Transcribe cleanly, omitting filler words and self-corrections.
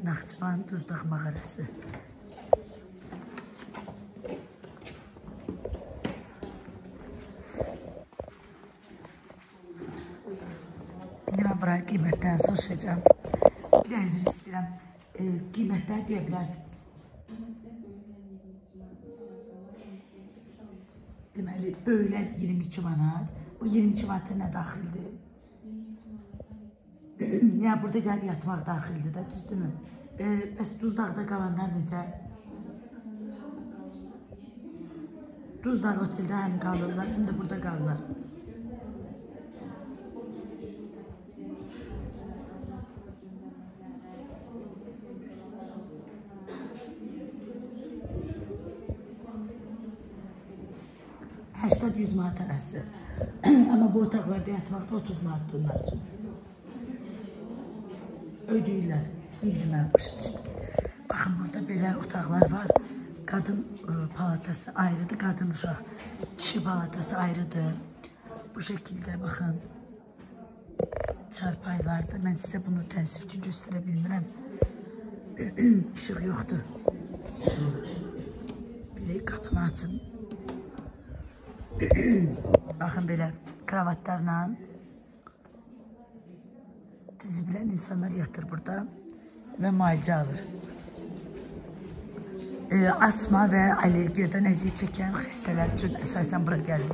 Naxçıvan Duzlaq mağarası. İndi mən buranın qiymətlərini soruşacağım. Bir də üzr istəyirəm. Qiymətləri deyə bilərsiniz. Deməli, böyüklər 22 manat. Bu 22 manata nə daxildir? Yəni, burada gəlib yatmaq daxildir də, düzdürmü? Bəs Duzdağda qalanlar necə? Duzdağ oteldə həm qalırlar, həm də burada qalırlar. ...80-100 manat arası. Amma bu otaqlarda yatmaq da 30 manatdır onlar üçün. Ödəyirlər. Bildim mən, başa düşdüm. Baxın, burada belə otaqlar var. Qadın palatası ayrıdır, qadın uşaq. Kişi palatası ayrıdır. Bu şəkildə baxın. Çarpaylarda. Mən sizə bunu təəssüf ki, göstərə bilmirəm. İşıq yoxdur. Belə qapını açın. Baxın belə kravatlarla düzü bilən insanlar yatır burada və müalicə alır. Asma və allergiyadan əziyyət çəkən xəstələr üçün əsasən bura gəlir.